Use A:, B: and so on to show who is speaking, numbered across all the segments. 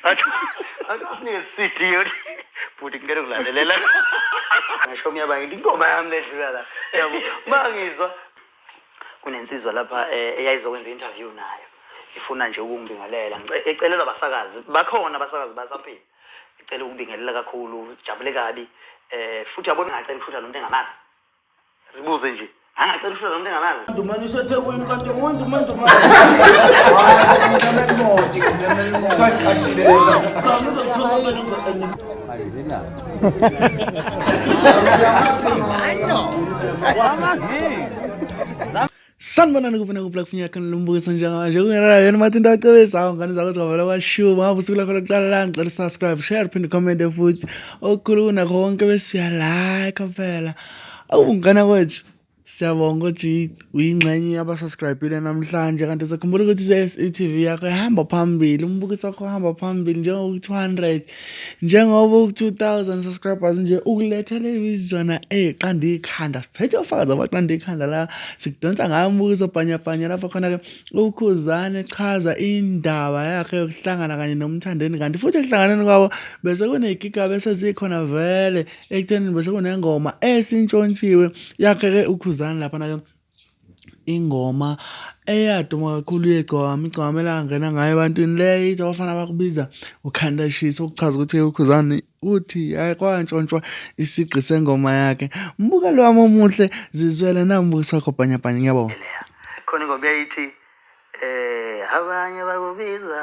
A: Athi akasinike CD yothi bhuti ngicela ukulandelela. Ngisho ngiyaba ingoma yami ledlula la. Yabo mangizwa kunensizwa lapha eyayizokwenza interview nayo. Ifuna nje ukungibingelela. Ecelelwa abasakazi. Bakhona abasakazi basaphila. Icela ukubingelela kakhulu, sijabule kabi. Futhi yabona ngacela ukushutha nomuntu engamazi. Zibuze nje. Angacela ukushutha nomuntu engamazi.
B: Ndumane useThekwini kanti ngundumane ndumane.
C: Sanibonani kuphi nakuphi la kufinyela khona lo mbukiso njengamanje kungenela yena Mathinta Acebisa awu ngane zakho zingavela kwashuba ngabe usuku lakho lokuqala la ngicela usubscribe share phinde comment futhi okukhulu kunakho konke bese uyalike phela awu ngane kwethu siyabonga ukuthi uyingxenye yabasubscribile namhlanje kanti uzokhumbula ukuthi i-SETV yakho ihamba phambili umbukiso wakho uhamba phambili njengoku-200 Njengoba u-2000 subscribers nje ukulethele izona eziqanda ikhanda siphethe ofakazi abaqanda ikhanda la sikudonsa ngayo umbukiso bhanyabhanya lapho khona-ke uKhuzani echaza indaba yakhe yokuhlangana kanye noMthandeni kanti futhi ekuhlanganeni kwabo bese kuney'gigaba esezikhona vele ekutheni bese kunengoma esintshontshiwe yakhe-ke uKhuzani laphana-ke Ingoma eyaduma kakhulu yeGcokama, iGcokama elangena ngayo ebantwini le ithi abafana bakubiza uKhandashisa okuchaza ukuthi uKhuzani uthi hhayi kwantshontshwa isigqi sengoma yakhe. Mbukeli wami omuhle zizwele nambukiso wakho bhanyabhanya ngiyabonga.
A: Khona ingoma eyayithi abanye bakubiza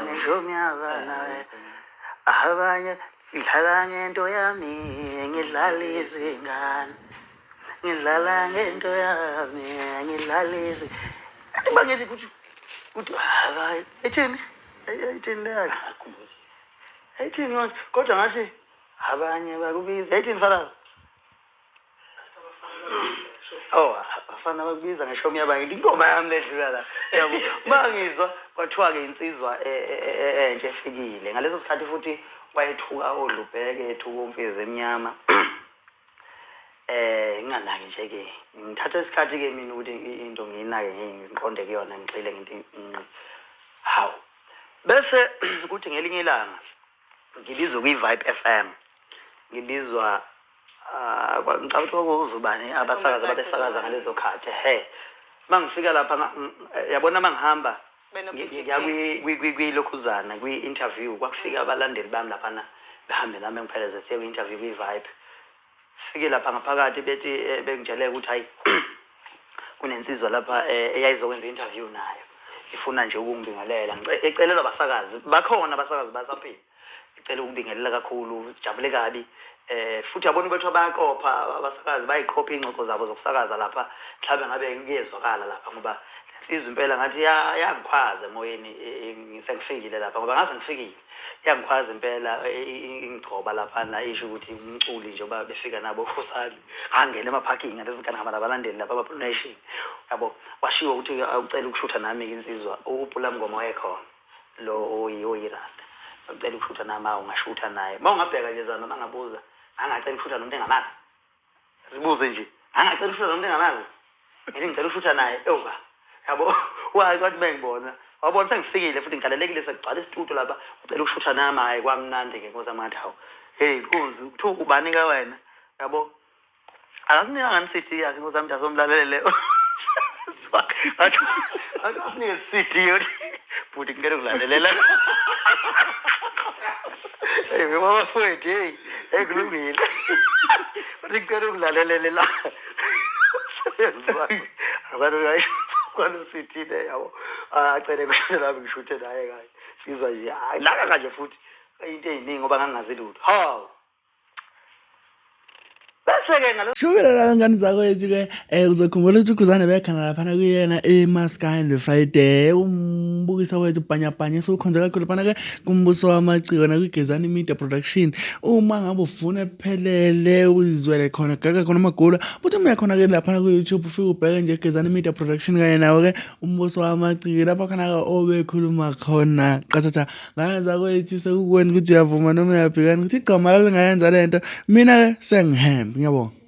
A: ngeshomi yabana abanye ngidlala ngento yami ngidlala izingane. Ngidlala ngento yami angidlalisi. Athi bangithi kuthi kuthi hayi ethini ethini leyo akhumbuli. Ethini yonke kodwa ngathi abanye bakubiza ethini fana. Oh abafana bakubiza ngeshomi yabantu ingoma yami ledlula la. Yabo mangizwa kwathiwa ke insizwa entsha efikile. Ngaleso sikhathi futhi wayethuka odlubheke ethuka umfezi emnyama. Nginganaki nje ke ngithatha isikhathi ke mina ukuthi into ngiyinake ngiqonde kuyona ngigxile ngithi ngqi hawu bese kuthi ngelinye ilanga ngibizwe kwi-Vibe FM ngibizwa ah, ngicabanga ukuthi kwakuwuzubani abasakazi ababesakaza ngalezo khathi he uma ngifika lapha yabona uma ngihamba ngiya kwilokhuzana kwi-interview kwakufika abalandeli bami laphana behambe nami ngipheleze siye kwi-interview kwi-vibe fike lapha ngaphakathi bethi bengitsheleka ukuthi hayi kunensizwa lapha eyayizokwenza i-interview nayo ifuna nje ukungibingelela ecelelwa abasakazi bakhona abasakazi basaphila icela ukubingelela kakhulu sijabule kabi futhi yabona ubethu bayaqopha abasakazi bayiqopha iy'ngxoxo zabo zokusakaza lapha mhlawumbe ngabe kuyezwakala lapha ngoba lensizwa impela ngathi yangikhwaza emoyeni sengifikile lapha ngoba ngase ngifikile yangikhwaza impela ingigcoba laphana isho ukuthi umculi njengoba befika nabo usali ngangena emaphakini ngalezi ngane ngihamba nabalandeli lapha abablue nation yabo kwashiwo ukuthi ucela ukushutha nami-ke insizwa upula mngoma wayekhona lo oyirasta ucela ukushutha nami awu ngashutha naye uma ungabheka nje zama mangabuza ngangacela ukushutha nomuntu engamazi zibuze nje ngangacela ukushutha nomuntu engamazi ngithi ngicela ukushutha naye ewuba yabo wathi wathi bengibona wabona sengifikile futhi ngigalelekile sekugcwala isitudio lapha ucela ukushutha nami hhayi kwamnandi-ke nkosi yami ngathi hawu heyi nkunzi kuthiwa ubani ka wena yabo Akasinika ngani CD yakhe nkosi yami asomlalele. Akasinike CD yothi bhuti ngicela ukulandelela. Hey baba mfowethu hey hey kulungile. Uthi ngicela ukulalelele la. Umsebenzi wakhe. Abantu kayisho kwalo CD le yabo. Acele kushuthe nami ngishuthe naye kanye. Sizwa nje hayi laka kanje futhi into eziningi ngoba ngangingazi lutho. Hawu. Bese-ke ngalo
C: Shukela la ngane zakwethu ke uzokhumbula ukuthi uKhuzane bekhona laphana kuyena eMaskandi Friday umbukisa wethu bhanyabhanya esiwukhonze kakhulu laphana ke kumbuso wamaciko nakwiGezani Media Production uma ngabe ufuna ephelele uyizwele khona gaga khona amagula futhi uma uyakhona ke laphana ku-YouTube ufike ubheke nje Gezani Media Production kanye nawo ke umbuso wamaciko lapho khona ke obekhuluma khona qathatha Ngane zakwethu sekukuwena ukuthi uyavuma noma uyabhekana ukuthi igama lalingayenza lento mina ke sengihembe ngiyabonga.